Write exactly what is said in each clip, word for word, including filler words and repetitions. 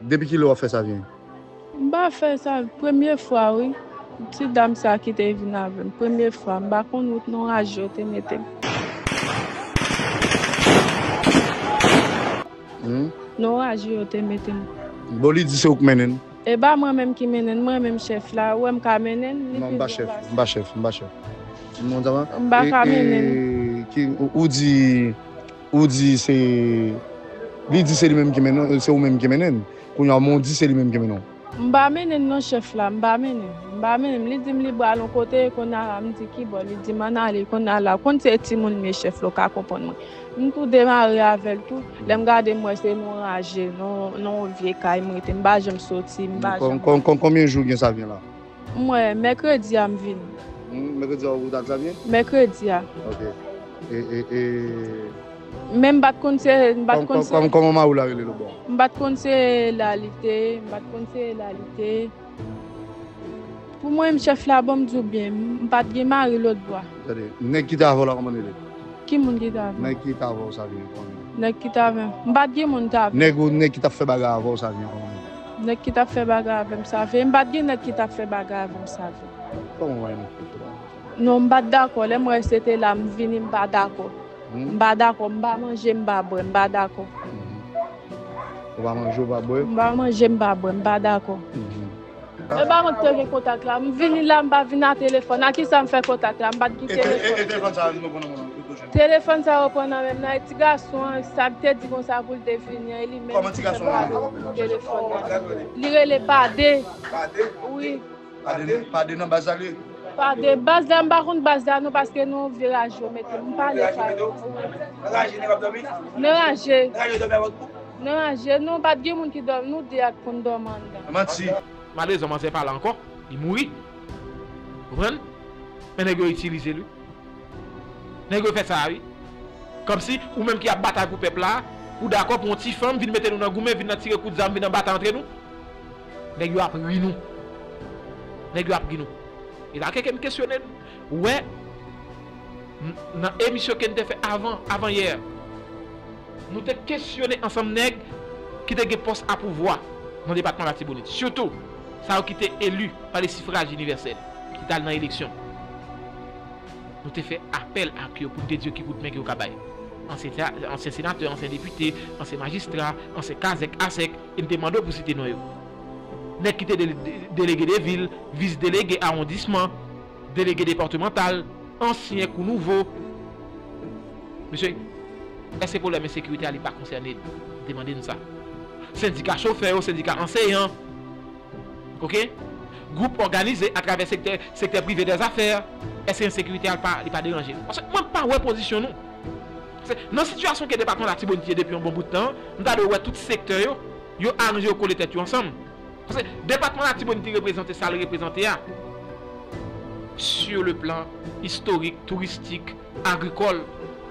Depi kilè w ap fè Savyen? M pa fè sa, premye fwa wi. Ti dam sa ki te vin avè m, premye fwa. M pa konn wout, nan raje yo te mete m. Hmm? Nan raje yo te mete m. Bon, li di se ou k mennen l? E pa mwen menm ki mennen l, mwen menm chèf la, ou wè m ka mennen l, li pi gwo pase m. Non, m pa chèf, m pa chèf, m pa chèf. M pa ka mennen l. E, e, ki, ou, ou di, ou di se, li di se li menm ki mennen, se ou menm ki mennen l. Kounye a, men w di se li menm ki mennen w. M pa mennen l non chèf la, m pa mennen l. M pa mennen l. Li di m li pral yon kote, kounye a la, m di ki bò, li di m ann ale, kounye a la, konn se timoun m ye chèf la, ou ka konprann mwen. M tou demare avè l tou. Lè m gade m wè se nan raje, nan, nan yon vye kay m rete. M pa janm soti, m pa janm. Kon-, kon-, kon-, konbyen jou gen Savyen la? M wè mèkredi a m vini. Hmm, mèkredi a ou t al Savyen? Mèkredi a. Ok. E, e, e. Men m pa t konn se, m pa t konn se. Kòm, kòm, kòman mari w la rele lòtbò a? M pa t konn se la li te ye, m pa t konn se la li te ye. Pou mwen, m chèf la, bon, m di w byen, m pa t gen mari lòtbò a. Tande, nèg ki te avè w la, kòman l rele? Ki moun ki te avè m? Nèg ki te avè w Savyen, kòman l rele? Nèg ki te avè m. M pa t gen moun te avè m. Nèg ou, nèg ki t ap fè bagay avè w Savyen, kòman l rele? Nèg ki t ap fè bagay avè m Savyen. M pa t gen nèg ki t ap fè bagay avè m Savyen. Kòman w wè nèg ki te avè w? Non, m pa t dakò. Lè m wè se te la, m vini, m pa dakò. Hmm? M pa dakò. M pa manje, m pa bwè, m pa dakò. Mhm. Ou pa manje, ou pa bwè? M pa manje, m pa bwè, m pa dakò. Mhm. E pa mwen ki te gen kontak la. M vini la, m pa vin a telefòn. A kisa m fè kontak la? M pa t gen telefòn. E, e, e telefòn sa a, nou pran nan men w? Telefòn sa yo pran nan men m nan, e ti gason an, sa k te di konsa pou l te vini an, e li menm ki fè m pale telefòn nan. Li rele Pade. Pade? Wi. Pade, Pade nan baz la li ye? Pade, baz la, m pa konn baz la non, paske nan yon vye raje yo mete m, m pa ale Pade. Nan raje, nèg ap dòmi? Nan raje. Nan raje, dòmi avè w? Nan raje, non, pa t gen moun ki dòmi, nou de a t konn dòmi anndan. Manti. Malerezman, manzè pa la ankò, li mouri. Konprann? Men nèg yo itilize l, wi. Nèg yo fè sa, wi. Kòmsi ou menm ki ap batay pou pèp la, ou dakò pou yon ti fanm vin mete nou nan goumen, vin nan tire kout zam, vin nan batay antre nou? Nèg yo ap ri nou. Nèg yo ap ri nou. E la ke m kesyone n. Ou wè, n-, nan emisyon ke n te fè avan, avan yè, nou te kesyone ansanm nèg ki te gen pòs a pouvwa nan depatman Latibonit. Sitou, sa yo ki te eli pa le sifraj inivèsèl, ki t al nan eleksyon. Nou te fè apèl ak yo pou n te di yo ki kout men ke yo ka bay. Ansyen, ansyen senatè, ansyen depite, ansyen majistra, ansyen kazèk, asèk, e n te mande yo pou site non yo. Nèg ki te dele-, de-, delege de vil, vis delege awondisman, delege depatmantal, ansyen kou nouvo. Mesye, èske pwoblèm ensekirite a li pa konsène n? Demande n sa. Sendika chofè yo, sendika anseyan, oke? Gwoup òganize atravè sektè, sektè prive dèzafè, èske ensekirite a li pa, li pa deranje nou? Paske mwen pa wè pozisyon nou. Paske nan sitiyasyon ke depatman Latibonit ye depi yon bon bout tan, m ta dwe wè tout sektè yo, yo aranje yo kole tèt yo ansanm. Paske depatman Latibonit li reprezante sa l reprezante a. Sur le plan historique, touristique, agricole,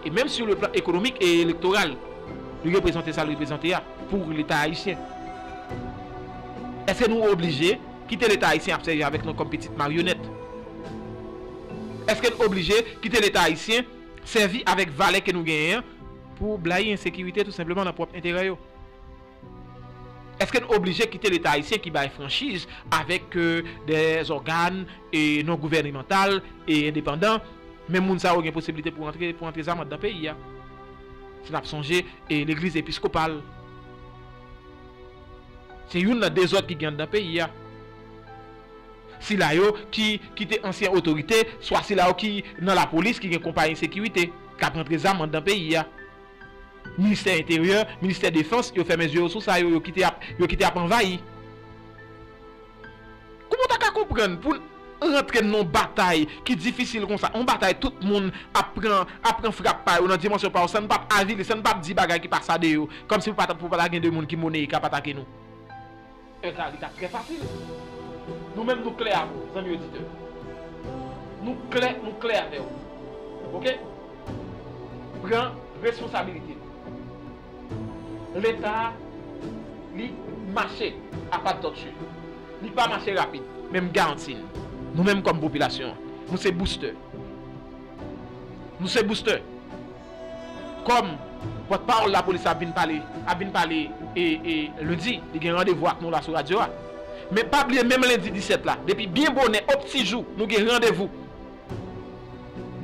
et même sur le plan économique et électoral, li reprezante sa l reprezante a pou Leta ayisyen. Èske nou oblije kite Leta ayisyen ap sèvi avèk nou kòm pitit maryonèt? Èske n oblije kite Leta ayisyen sèvi avèk valè ke nou genyen an pou blayi ensekirite tou senpleman nan pwòp enterè yo? Èske n oblije kite Leta ayisyen ki bay franchiz avèk, euh, des organes, e, non gouvènemantal e endepandan, menm moun sa yo gen posiblite pou antre, pou antre zam anndan peyi a? Si n ap sonje, e, legliz episkopal, se youn nan dezòd ki gen anndan peyi a. Sila yo ki, ki te ansyen otorite, swa sila yo ki nan lapolis, ki gen konpayi sekirite, k ap rantre zam anndan peyi a. Ministè Enteryè, Ministè Defans, yo fèmen zye yo sou sa, yo, yo kite ap, yo kite ap anvayi. Kòman w ta ka konprann pou n rantre nan yon batay ki difisil konsa, yon batay tout moun ap pran, ap pran frap pa yo nan dimansyon pa yo, san n p ap avili, san n p ap di bagay ki pa sa de yo, kòmsi pou pa ta, pou pa ta gen de moun ki mone e k ap atake nou? Èske li t ap trè fasil? Nou menm, nou klè avè w, zanmi oditè. Nou klè, nou klè avè w. Oke? Pran responsabilite nou. Leta, li mache a pa dòt je. Li pa mache rapid, men m garanti n, nou menm kòm popilasyon an, nou se boustè. Nou se boustè. kòm pòtpawòl lapolis la ap vin pale, ap vin pale e, e, lendi, li gen randevou ak nou la sou radyo a. Men pa bliye, menm lendi disèt la, depi byen bonè, o pti jou, nou gen randevou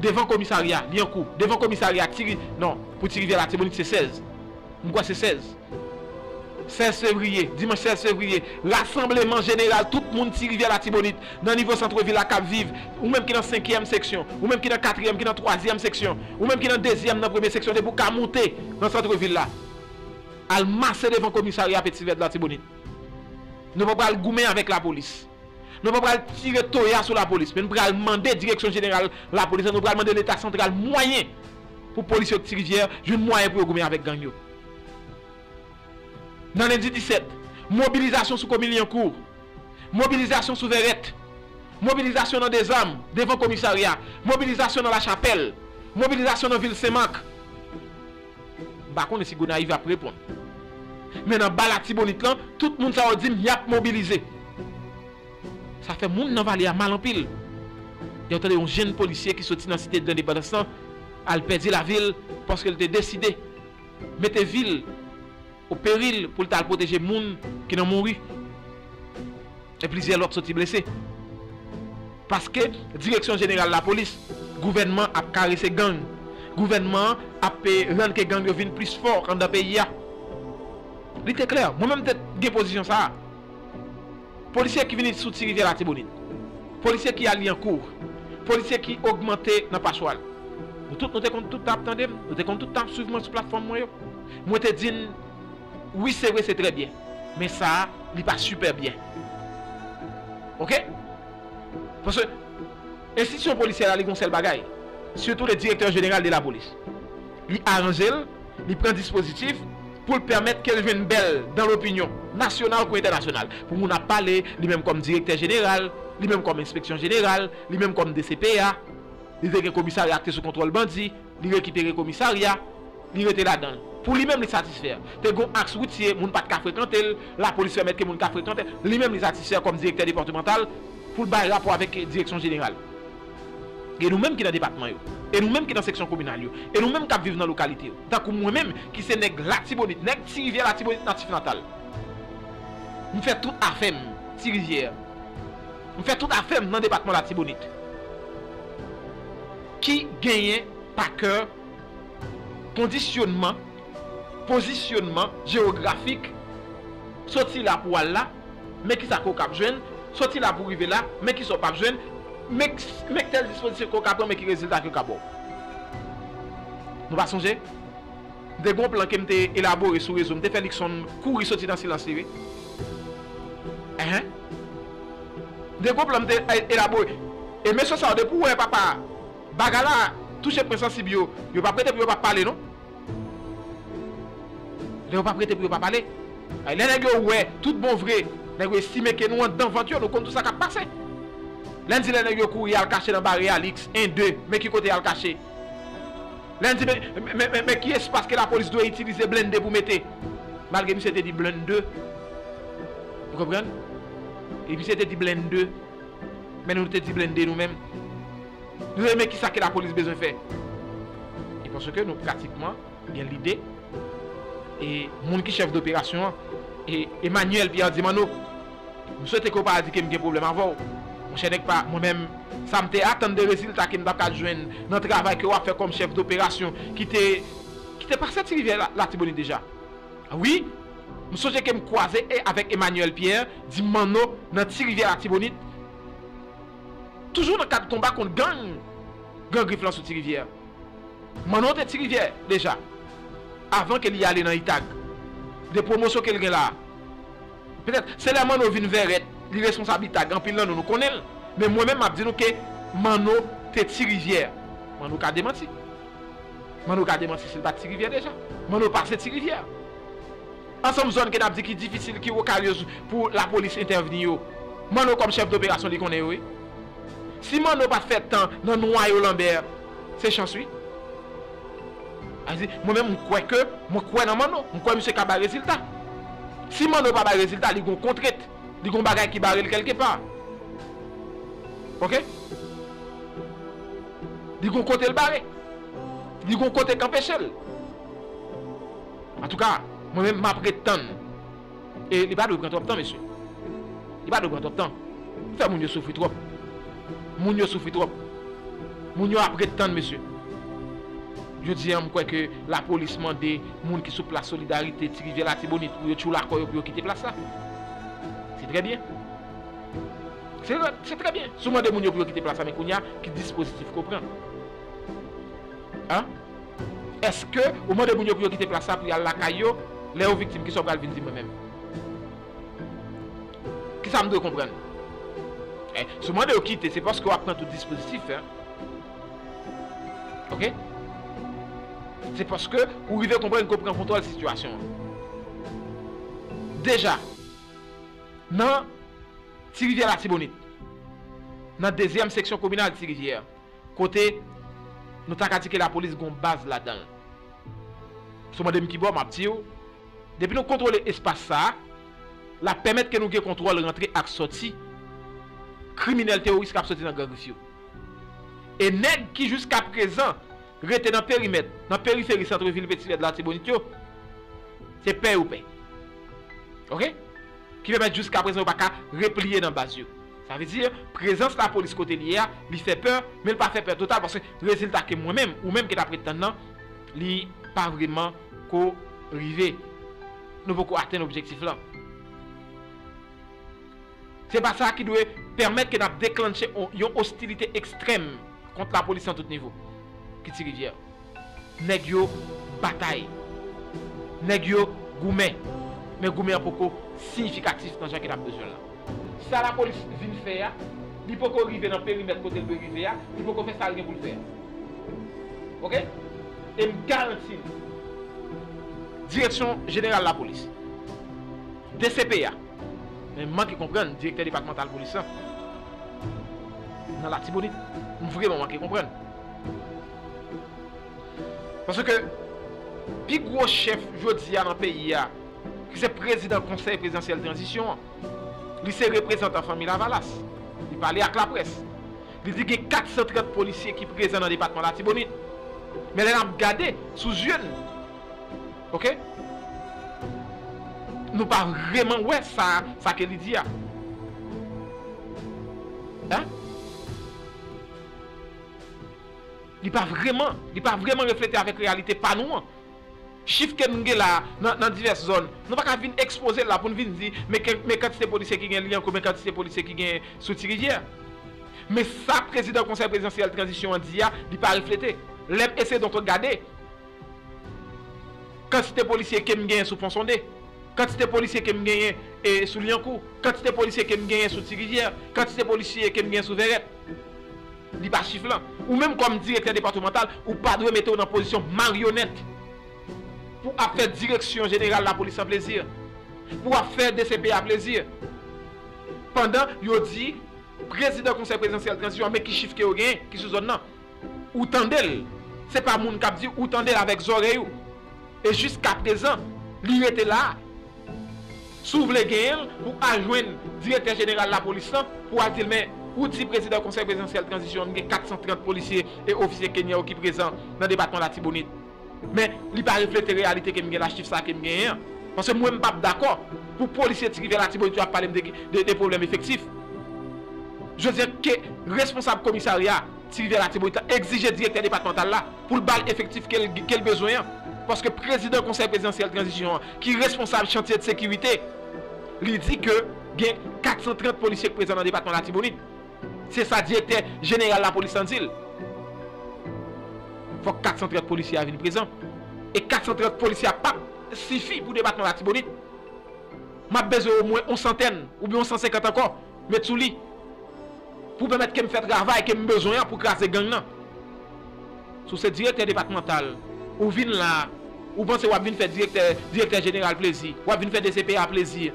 devan komisarya Lyankou, devan komisarya Ti Ri-, non, pou Ti Rivyè Latibonit se sèz. M kwè se sèz. Sèz fevriye, dimanch sèz fevriye, rasanbleman jeneral tout moun Ti Rivyè Latibonit, nan nivo sant vil la k ap viv, ou menm ki nan senkyèm seksyon, ou menm ki nan katriyèm, ki nan twazyèm seksyon, ou menm ki nan dezyèm, nan premye seksyon, depi w ka moute nan sant vil la, al mase devan komisarya Ti Rivyè Latibonit. Nou pa pral goumen avèk lapolis. Nou pa pral tire toya sou lapolis, men nou pral mande Direksyon Jeneral Lapolis la, nou pral mande Leta Santral mwayen pou polisye Ti Rivyè jwenn mwayen pou yo goumen avèk gang yo. Nan lendi disèt, mobilizasyon sou komin Lyankou, mobilizasyon sou Vèrèt, mobilizasyon nan Dezam, devan komisarya, mobilizasyon nan Lachapèl, mobilizasyon nan vil Senmak. M pa konnen si Gonayiv ap reponn. Men nan ba Latibonit lan, tout moun sa yo di m y ap mobilize. Sa fè moun nan vale a mal anpil. Lè yo tande yon jenn polisye ki soti nan Site de Lendepandans lan al pèdi lavi l paske l te deside mete vi l o peril pou l t al pwoteje moun ki nan mouri. E plizyè lòt soti blese. Paske Direksyon Jeneral Lapolis, gouvènman ap karese gang. Gouvènman an ap, eh, rann ke gang yo vin plis fò anndan peyi a. Li te klè, mwen menm m te gen pozisyon sa a. Polisye ki vini sou Ti Rivyè Latibonit, polisye ki al Lyankou, polisye ki ogmante nan Pachwal. Nou tout, nou te konn tout tan ap tande m, nou te konn tout tan ap swiv mwen sou platfòm mwen yo. Mwen te di n, wi, se vre, se trè byen. Men sa a, li pa sipè byen. Oke? Paske enstitisyon polisyè la, li gon sèl bagay. Surtout le directeur général de la police. Li aranje l, li pran dispozitif pou l pèmèt ke l jwenn bèl dan lopinyon nasyonal kou entènasyonal. Pou moun ap pale, li menm kòm direktè jeneral, li menm kòm enspeksyon jeneral, li menm kòm D C P A, li te gen komisarya ki te sou kontwòl bandi, li rekipere komisarya, li rete ladan l. Pou li menm, li satisfè. Te gon aks woutye, moun pa t ka frekante l, lapolis pèmèt ke moun ka frekante l. Li menm, li satisfè kòm direktè depatmantal pou l bay rapò avèk direksyon jeneral. E nou menm ki nan depatman yo, e nou menm ki nan seksyon kominal yo, e nou menm k ap viv nan lokalite yo, tankou mwen menm ki se nèg Latibonit, nèg Ti Rivyè Latibonit natif natal, m fè tout afè m Ti Rivyè. M fè tout afè m nan depatman Latibonit. Ki genyen pa kè kondisyonman, pozisyonman jewografik, soti la pou al la, men kisa ke w k ap jwenn, soti la pou rive la, men kisa w p ap jwenn, men, men tèl dispozisyon ke w ka pran, men ki rezilta ke w ka ba w. Nou pa sonje? M te gon plan ke m te elabore sou rezo, m te fè Luckson kouri soti nan silans li, wi. Enhen. M te gon plan m te e-, elabore. E mesye sa yo, depi w wè papa, bagay la touche pwen sansib yo, yo p ap rete pou yo p ap pale, non. Lè yo p ap rete pou yo pa pale. Ay, lè nèg yo wè, tout bon vre, nèg yo estime ke nou anndan vant yo, nou konn tout sa k ap pase. Lè n di lè nèg yo kouri al kache nan bare Alix, en, de, men ki kote y al kache. Lè n di, men, men, men, men, men ki espas ke lapolis dwe itilize blende pou mete? Malgre misye te di blende. Ou konprann? E misye te di blende. Men nou te di blende nou menm. Nou te di men kisa ke lapolis bezwen fè. E paske nou pratikman gen lide. E moun ki chèf doperasyon an, e Emmanuel Pierre Dimano. M swete ke w pa al di ke m gen pwoblèm avè w. Monchè nèg pa, mwen menm, sa m te atann de rezilta ke m t ap ka jwenn nan travay ke w ap fè kòm chèf doperasyon ki te, ki te pase Ti Rivyè la, Latibonit deja. Wi, m sonje ke m kwaze e avèk Emmanuel Pierre, di Manno nan Ti Rivyè Latibonit. Toujou nan kad konba kont gang, Gran Grif lan sou Ti Rivyè. Manno te Ti Rivyè deja, avan ke li ale nan Itag. De pwomosyon ke l gen la a. Petèt, se lè Manno vin Vèrèt, li responsab Itag, anpil nan nou, nou konnen l. Men mwen menm, m ap di nou ke Manno te Ti Rivyè. Manno ka demanti. Manno ka demanti si l pa t Ti Rivyè deja. Manno pase Ti Rivyè. Ansanm zòn ke n ap di ki difisil, ki wokalyoz pou lapolis entèvni yo. Manno kòm chèf doperasyon li konnen yo, wi. Si Manno pa t fè tan nan Nwayo Lanbè, se chans, wi. Sa vle di, mwen menm, m kwè ke, mwen kwè nan Manno. M kwè misye ka bay rezilta. Si Manno pa bay rezilta, li gon kontret. Li gon bagay ki bare l kèlkepa. Oke? Li gon kote l bare. Li gon kote k anpeche l. Antouka, mwen menm, m ap ret tann. E li pa dwe pran twòp tan, mesye. Li pa dwe pran twòp tan. Fè moun yo soufri twòp. Moun yo soufri twòp. Moun yo ap ret tann, mesye. Jodi a, m kwè ke lapolis mande moun ki sou plas Solidarite, Ti Rivyè, Latibonit, pou yo tchoul akò yo, pou yo kite plas la. Se trè byen. Se, se trè byen. Si w mande moun yo pou yo kite plas la, men kounye a, ki dispozitif ke w pran? An? Èske ou mande moun yo pou yo kite plas la pou y al lakay yo, lè yo viktim, kisa w pral vin di mwen menm? Kisa m dwe konprann? Eh, si w mande yo kite, se paske w ap pran tout dispozitif, en. Oke? Se paske ou rive konprann ke w pran kontwòl sitiyasyon an. Deja, nan Ti Rivyè, Latibonit, nan dezyèm seksyon kominal Ti Rivyè, kote nou ta ka di ke lapolis gon baz ladan l. Si w mande m ki bò, m ap di w, depi nou kontwole espas sa a, l ap pèmèt ke nou gen kontwòl rantre ak sòti kriminèl teworis k ap soti nan Gran Grif yo. E nèg ki jiskaprezan rete nan perimèt, nan periferi santrevil Peti Lèd, Latibonit yo, se pè yo pè. Oke? Ki pèmèt jiskaprezan yo pa ka repliye nan baz yo. Sa vle di, prezans lapolis kote li ye a, li fè pè, men li pa fè pè total, paske rezilta ke mwen menm, ou menm ki t ap ret tann nan, li pa vrèman ko rive. Nou poko atenn objektif lan. Se pa sa ki dwe pèmèt ke n ap deklanche on, yon ostilite ekstrèm kont lapolis nan tout nivo ki Ti Rivyè. Nèg yo batay. Nèg yo goumen. Men goumen an poko siyifikatif nan jan ke n ap bezwen l la. Sa lapolis vin fè a, li poko rive nan perimèt kote l dwe rive a, li poko fè sa l gen pou l fè a. Oke? E m garanti n, Direksyon Jeneral Lapolis, D C P A, men m manke konprann direktè depatmantal polis lan nan Latibonit. M vrèman manke konprann. Paske pi gwo chèf jodi a nan peyi a, ki se prezidan Konsèy Prezidansyèl Tranzisyon an, li se reprezantan Fanmi Lavalas. Li pale ak laprès. Li di gen kat san trant polisye ki prezan nan depatman Latibonit. Men lè n ap gade sou zye n, oke? Nou pa vrèman wè sa, sa ke li di a. Hein? Li pa vrèman, li pa vrèman reflete avèk reyalite pa nou an. Chif ke n gen la nan, nan divès zòn, nou pa ka vin ekspoze l la pou n vin di, men ke, men kantite polisye ki gen Lyankou, men kantite polisye ki gen sou Ti Rivyè. Men sa prezidan Konsèy Prezidansyèl Tranzisyon an di a, li pa reflete. Lè m eseye donk gade kantite polisye ke m genyen sou Pon Sonde, kantite polisye ke m genyen, e, sou Lyankou, kantite polisye ke m genyen sou Ti Rivyè, kantite polisye ke m genyen sou Vèrèt. Li pa chif lan. Ou menm kòm direktè depatmantal, ou pa dwe mete w nan pozisyon maryonèt pou ap fè Direksyon Jeneral Lapolis lan plezi, pou ap fè D C P A plezi. Pandan yo di, prezidan Konsèy Prezidansyèl Tranzisyon an, men ki chif ke yo genyen, ki sou zòn nan. Ou tande l. Se pa moun k ap di, ou tande l avèk zòrèy ou. E jiskaprezan, li rete la a. Si w vle genyen l, pou al jwenn direktè jeneral lapolis lan, pou w al di l, men, ou di prezidan Konsèy Prezidansyèl Tranzisyon an, m gen kat san trant polisye e ofisye kenyan yo ki prezan nan depatman Latibonit. Men, li pa reflete reyalite ke m gen la, chif sa ke m genyen an. Paske mwen, m p ap dakò pou polisye Ti Rivyè Latibonit yo ap pale m de, de, de pwoblèm efektif. Jodi a, ke responsab komisarya Ti Rivyè Latibonit la egzije direktè depatmantal la pou l ba l efektif ke l, ke l bezwen an. Paske prezidan Konsèy Prezidansyèl Tranzisyon an, ki responsab chantye de sekirite, li di ke gen kat san trant polisye k prezan nan depatman Latibonit. Se sa direktè jeneral lapolis lan di l. Fòk kat san trant polisye a vin prezan. E kat san trant polisye a p ap sifi pou depatman Latibonit. M ap bezwen omwen yon santèn oubyen yon san senkant ankò, met sou li, pou pèmèt ke m fè travay ke m bezwen an pou kraze gang nan. Si w se direktè depatmantal, ou vin la, ou panse w ap vin fè direktè, direktè jeneral plezi, w ap vin fè D C P A plezi.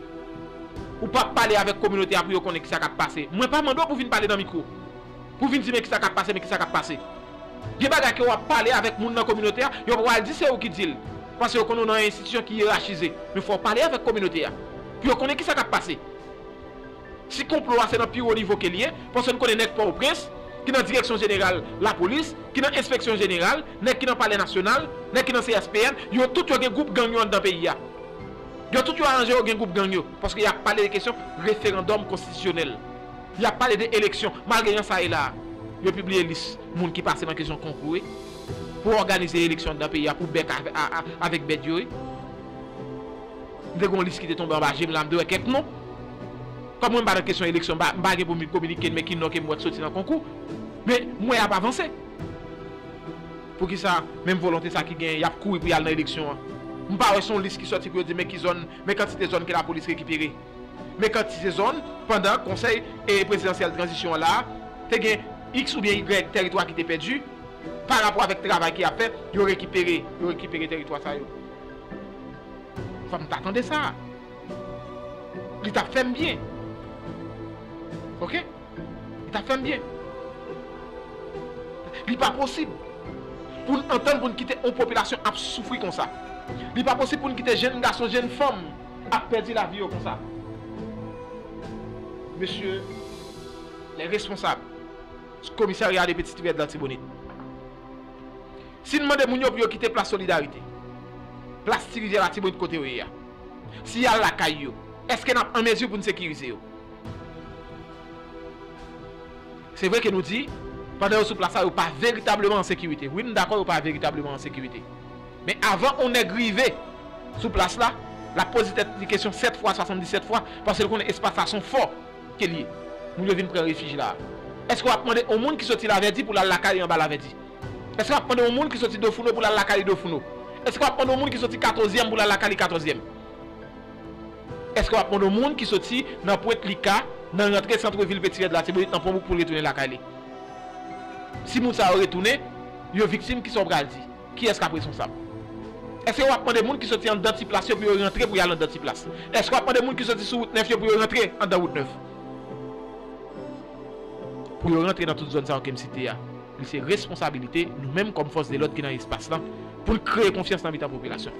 Ou p ap pale avèk kominote a pou yo konnen kisa k ap pase. Mwen pa mande w pou vin pale nan mikwo, pou vin di men kisa k ap pase, men kisa k ap pase. Gen bagay ke w ap pale avèk moun nan kominote a, yo pral di se ou ki di l. Paske yo konnen w nan yon enstitisyon ki yerachize. Men fò w pale avèk kominote a, pou yo konnen kisa k ap pase. Si konplo a se nan pi wo nivo ke l ye, paske n konnen nèg Pòtoprens, ki nan Direksyon Jeneral Lapolis, ki nan Enspeksyon Jeneral, nèg ki nan Palè Nasyonal, nèg ki nan C S P N, yo tout yo gen gwoup gang yo anndan peyi a. Yo tout yo aranje yo gen gwoup gang yo, paske y ap pale de kesyon referandòm konstitisyonèl. Y ap pale de eleksyon, malgre jan sa ye la a, yo pibliye lis moun ki pase nan kesyon konkou, wi, pou òganize eleksyon anndan peyi a, pou bèk a, a, a, avèk bèt yo, wi. M te gen yon lis ki te tonbe anba je m la, m te wè kèk non. Kòm mwen m pa nan kesyon eleksyon, m pa, m pa gen pou m vin kominike, men ki non ke m wè k soti nan konkou. Men m wè y ap avanse. Poukisa menm volonte sa ki genyen, y ap kouri pou y al nan eleksyon an? M pa wè se yon lis ki soti pou yo di men ki zòn, men kantite zòn ke lapolis rekipere. Men kantite zòn, pandan konsèy, e, prezidansyèl tranzisyon an la, te gen X oubyen Y tèritwa ki te pèdi, pa rapò avèk travay ki ap fèt, yo rekipere, yo rekipere tèritwa sa yo. Fò m ta tande sa. Li t ap fè m byen. Oke? Li t ap fè m byen. Li pa posib pou n antann, pou n kite yon popilasyon ap soufri konsa. Li pa posib pou n kite jenn gason, jenn fanm ap pèdi lavi yo konsa. Mesye, les responsables, komisarya de Petite Rivière de l'Artibonite. Si n mande moun yo pou yo kite plas Solidarite, plas Ti Rivyè Latibonit kote yo ye a, si y al lakay yo, èske n ap an mezi pou n sekirize yo? Se vre ke nou di, pandan yo sou plas la, yo pa veritableman an sekirite. Wi, m dakò, yo pa veritableman an sekirite. Men avan yon nèg rive sou plas la, l ap poze tèt li kesyon sèt fwa, swasanndisèt fwa, paske l konnen espas la se yon fò ke l ye. Moun yo vin pran refij la a. Èske w ap mande yon moun ki soti Lavèdi pou l al lakay li anba Lavèdi? Èske w ap mande yon moun ki soti Dofouno pou l al lakay li Dofouno? Èske w ap mande yon moun ki soti Katòzyèm pou l al lakay li Katòzyèm? Èske w ap mande yon moun ki soti nan Pwent Lika, nan rantre santvil Peti Rèd Latibonit, nan Pon Bouk pou l retounen lakay li? Si moun sa yo retounen, yo viktim, kisa w pral di? Kiyès k ap responsab? Èske w ap mande moun ki soti anndan ti plas yo pou yo rantre pou y al anndan ti plas? Èske w ap mande moun ki soti sou wout nèf yo pou yo rantre anndan wout nèf? Pou yo rantre nan tout zòn sa yo ke m site a, li se responsabilite nou menm kòm fòs de lòd ki nan espas lan pou n kreye konfyans nan mitan popilasyon.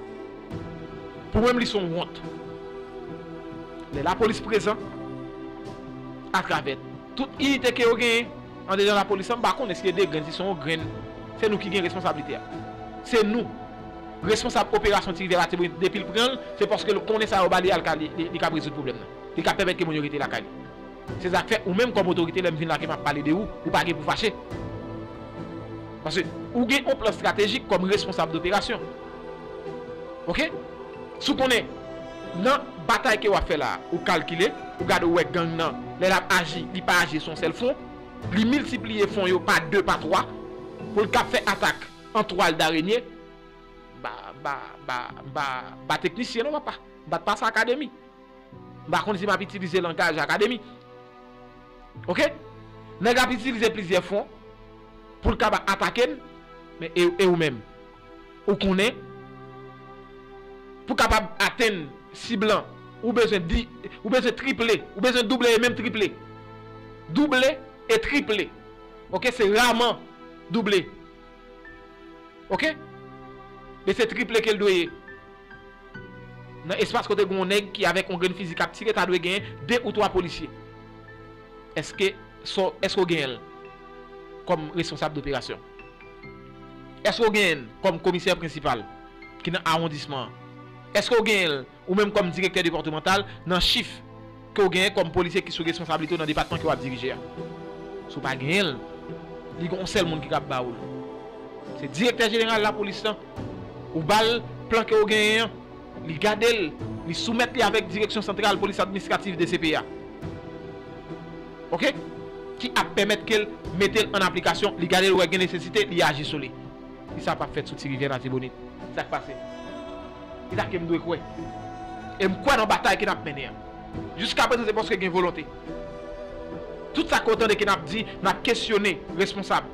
Pou mwen, li se yon wont. Lè lapolis prezan, atravè tout inite ke yo genyen, andedan lapolis lan, m pa konnen si se de grenn, si se yon grenn. Se nou ki gen responsablite a. Se nou. Responsab operasyon Ti Rivyè Latibonit, depi l pran l, se paske l konnen sa yo ba li a, li ka, li, li, li ka rezoud pwoblèm nan. Li ka pèmèt ke moun yo rete lakay li. Se sa k fè ou menm kòm otorite, lè m vin la ke m ap pale de ou, ou pa gen pou fache. Paske ou gen yon plan estratejik kòm responsab doperasyon. Oke? Si w konnen, nan batay ke w ap fè la a, ou kalkile, ou gade, ou wè gang nan, lè l ap aji, li pa aji sou yon sèl fwon, li miltipliye fwon yo pa de, pa twa, pou l kab fè atak an twal darenye, ba, ba, ba, ba, ba teknisyen non, papa. Bat pa sa akademi. M pa konn si m ap itilize langaj akademi. Oke? Nèg ap itilize plizyè fwon pou l kab atake n, men e, e ou menm? Ou konnen, pou kapab atenn sib lan, ou bezwen di, ou bezwen triple, ou bezwen double e menm triple. Double e triple. Oke, se raman double. Oke? Men se triple ke l dwe ye. Nan espas kote gen yon nèg ki avèk yon grenn fizi k ap tire, ta dwe genyen de ou twa polisye. Èske, èske w genyen l kòm responsab doperasyon? Èske w genyen l kòm komisè prensipal ki nan awondisman an? Èske w genyen l ou menm kòm direktè depatmantal nan chif ke w genyen kòm polisye ki sou responsablite w nan depatman ke w ap dirije a? Si w pa genyen l, li gen yon sèl moun ki kab ba ou l. Se direktè jeneral lapolis lan. Ou ba l plan ke w genyen an, li gade l, li soumèt li avèk Direksyon Santral Polis Administratif, D C P A. Oke? Ki ap pèmèt ke l mete l an aplikasyon, li gade l wè gen nesesite, li aji sou li. Si sa p ap fèt sou Ti Rivyè Latibonit, sa k pase? E sa ke m dwe kwè. E m kwè nan batay ke n ap mennen an. Jiskaprezan, se paske gen volonte. Tout sa ke w tande ke n ap di, n ap kesyone responsab,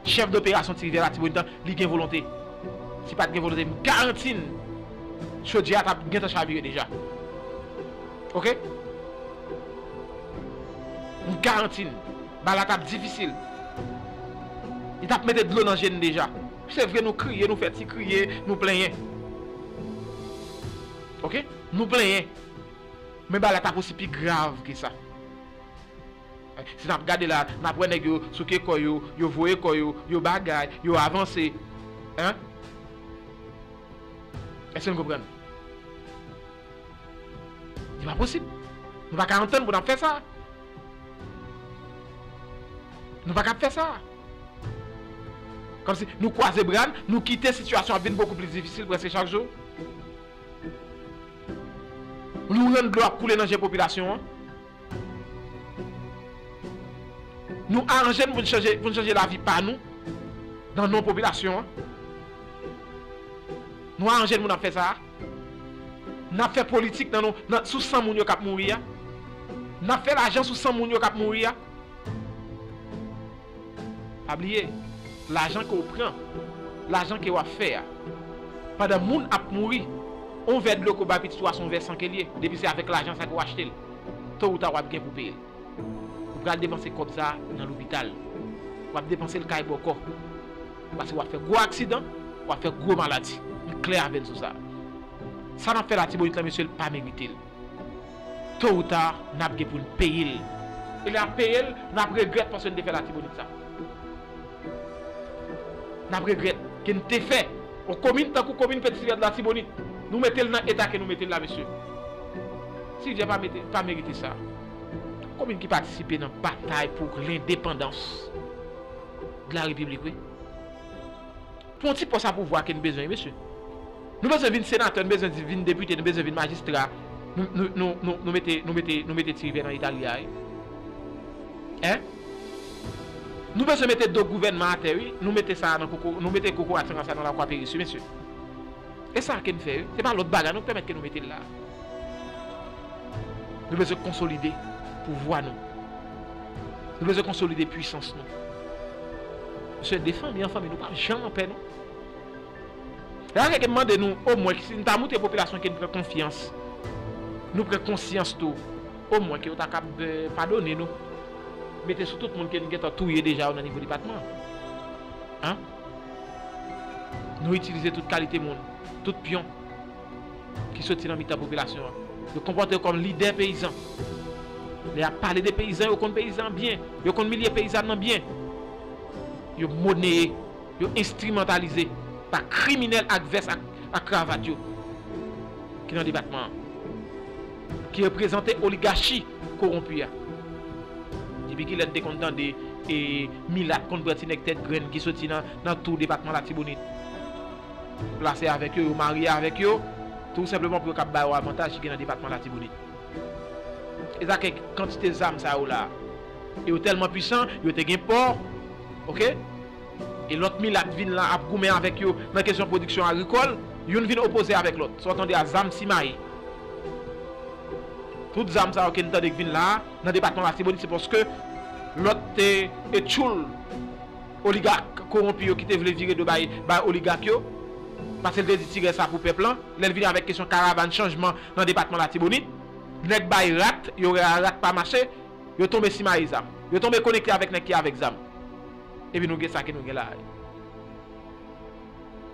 chèf doperasyon Ti Rivyè Latibonit lan, li gen volonte. Si pa t gen volonte, m garanti n, chodyè a t ap gentan chavire deja. Oke? M garanti n, bagay la t ap difisil. Li t ap mete dlo nan je n deja. Se vre, nou kriye, nou fè ti kriye, nou plenyen. Oke? Nou plenyen. Men bagay la t ap osi pi grav ke sa. Si n ap gade la, n ap wè nèg yo souke kò yo, yo voye kò yo, yo bagay, yo avanse. Hein? Èske n konprann? Li pa posib. Nou pa ka antann pou n ap fè sa. Nou pa ka ap fè sa. Kòmsi nou kwaze bra n, nou kite sitiyasyon ap vin bokou pli difisil prèske chak jou. Nou rann dlo ap koule nan je popilasyon an. Nou aranje n pou n chanje, pou n chanje lavi pa nou nan non popilasyon an. Nou aranje n pou n ap fè sa. N ap fè politik nan, non, nan, sou san moun yo k ap mouri a. N ap fè lajan sou san moun yo k ap mouri a. Pa bliye, lajan ke w pran, lajan ke w ap fè a, pandan moun ap mouri, yon vè dlo ke w bay pitit ou a se yon vè san ke l ye, depi se avèk lajan sa ke w achte l, to ou ta w ap gen pou peye l. Ou pral depanse kòb sa a nan lopital. W ap depanse l kay bòkò. Paske w ap fè gwo aksidan, w ap fè gwo maladi. M klè avè n sou sa. Sa n ap fè Latibonit la, mesye, l pa merite l. To ou ta, n ap gen pou n peye l. E lè n ap peye l, n ap regrèt paske n te fè Latibonit sa. N ap regrèt ke n te fè yon komin tankou komin Petit Rivière de Latibonit. Nou mete l nan eta ke nou mete l la, mesye. Ti Rivyè pa mete, pa merite sa. Komin ki patisipe nan batay pou lendepandans de la Repiblik, wi. Pou yon ti pòs a pouvwa ke n bezwen, mesye. Nou bezwen vin senatè, nou bezwen vin depite, nou bezwen vin majistra. Nou, nou, nou, nou, nou mete, nou mete, nou mete Ti Rivyè nan eta li a, wi. Hein? Nou bezwen mete do gouvènman atè, wi. Nou mete sa nan koko, nou mete kokorat san sa nan lakwa Peris, wi, mesye. E sa ke n fè, wi. Se pa lòt bagay, non, ki pèmèt ke nou mete l la. Nou bezwen konsolide pouvwa nou. Nou bezwen konsolide pwisans nou. Mesye, de fanmi an fanmi, nou p ap janm anpè, non. Lè sa fè ke m mande nou, omwen, si n ta montre popilasyon ke n pran konfyans, nou pran konsyans tou, omwen ke yo ta kab, eh, padone nou. Mete sou tout moun ke n gentan touye deja yo nan nivo depatman an. Hein? Nou itilize tout kalite moun, tout pyon ki soti nan mitan popilasyon an. Yo konpòte yo kòm lidè peyizan. Lè y ap pale de peyizan, yo konn peyizan an byen. Yo konn milye peyizàn nan byen. Yo moneye, yo enstrimantalize pa kriminèl ak vès ak, ak kravat yo ki nan depatman an, ki reprezante oligachi kowonpi a. Depi kilè n te konn tande, e, milat konn pran ti nèg tèt grenn ki soti nan, nan tou depatman Latibonit? Yo plase avèk yo, yo marye avèk yo, tou senpleman pou yo kab ba yo avantaj ki gen nan depatman Latibonit. E sa ke kantite zam sa yo la, e yo tèlman pwisan, yo te gen pò, oke? E lòt milat vin la ap goumen avèk yo nan kesyon pwodiksyon agrikòl, youn vin opoze avèk lòt. Sa w tande a, zam simaye. Tout zam sa yo ke n tande k vin la a, nan depatman Latibonit, se paske lòt te e tchoul oligak kowonpi yo ki te vle vire do bay, bay oligak yo, paske l te di ti rès la pou pèp lan. Lè l vini avèk kesyon karavàn chanjman nan depatman Latibonit, nèg bay rat, yo wè a rat pa mache, yo tonbe simaye zam. Yo tonbe konekte avèk nèg ki avèk zam. Epi nou gen sa ke nou gen la a.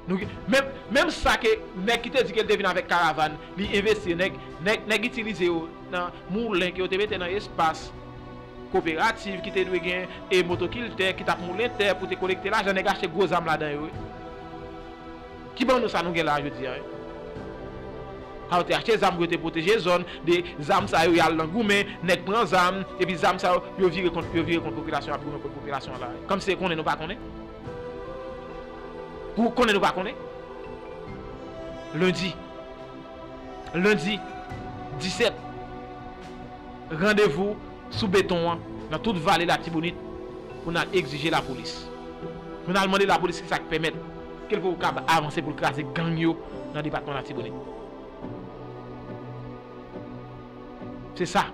Nou gen, menm, menm sa ke nèg ki te di ke l te vin avèk karavàn, li envesti, nèg, nèg, nèg itilize yo nan moulen ke yo te mete nan espas koperativ ki te dwe gen, e motokiltè ki t ap moulen tè pou te kolekte lajan, nèg achte gwo zam ladan yo, wi. Ki ban nou sa nou gen la a jodi a, wi? Sa yo te achte zam pou yo te pwoteje zòn, de zam sa yo, y al nan goumen, nèg pran zam, epi zam sa yo, yo vire kont, yo vire kont popilasyon, ap goumen kont popilasyon an la. Kòmsi se konnen nou pa konnen. Ou konnen nou pa konnen. Lendi. Lendi disèt. Randevou sou beton an, nan tout vale Latibonit, pou n al egzije lapolis. Pou n al mande lapolis kisa k pèmèt ke l poko kab avanse pou l kraze gang yo nan depatman Latibonit. Se sa.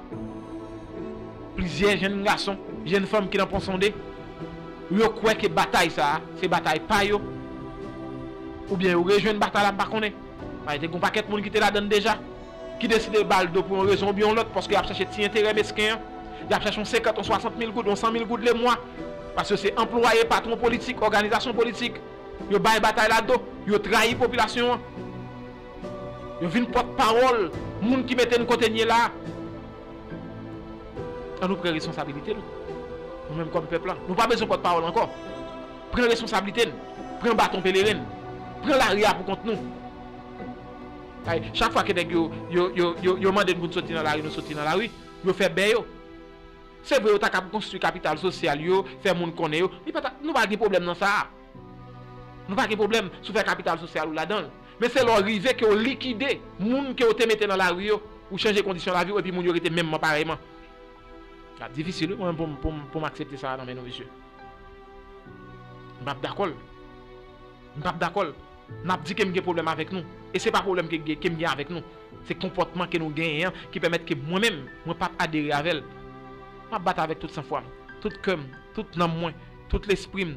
Plizyè jèn gason, jèn fanm ki nan Ponsonde, yo kwè ke batay sa a, se batay pa yo. Oubyen yo rejwenn batay la, m pa konnen. Paske te gen yon pakèt moun ki te ladan l deja, ki deside ba l do pou yon rezon oubyen yon lòt, paske y ap chèche ti enterè mesken an. Y ap chèche yon senkant, yon swasant mil goud, yon san mil goud lemwa. Paske se anplwaye, patwon politik, òganizasyon politik. Yo bay batay la do. Yo trayi popilasyon an. Yo vin pòtpawòl moun ki mete n kote n ye la a. Ann nou pran responsabilite nou. Nou menm kòm pèp la. Nou pa bezwen pòtpawòl ankò. Pran responsablite n. Pran baton peleren n. Pran lari a pou kont nou. Ay, chak fwa ke nèg yo, yo, yo, yo, yo mande n pou n soti nan lari, nou soti nan lari. Yo fè bè yo. Se vre, yo ta kab konstwi kapital sosyal yo, fè moun konnen yo. Li pa ta, nou pa gen pwoblèm nan sa a. Nou pa gen pwoblèm si w fè kapital sosyal ou ladan l. Men se lè w rive ke w likide moun ke w te mete nan lari yo, ou chanje kondisyon lavi w, epi moun yo rete menmman parèyman. Sa difisil, wi, mwen, pou m, pou m, pou m aksepte sa a nan men nou, mesye. M p ap dakò l. M p ap dakò l. N ap di ke m gen pwoblèm avèk nou. E se pa pwoblèm ke, ke m gen avèk nou. Se konpòtman ke nou genyen an ki pèmèt ke mwen menm, mwen p ap adere avè l. M ap bat avèk tout sanfwa m, tout kè m, tout nanm mwen, tout lespri m,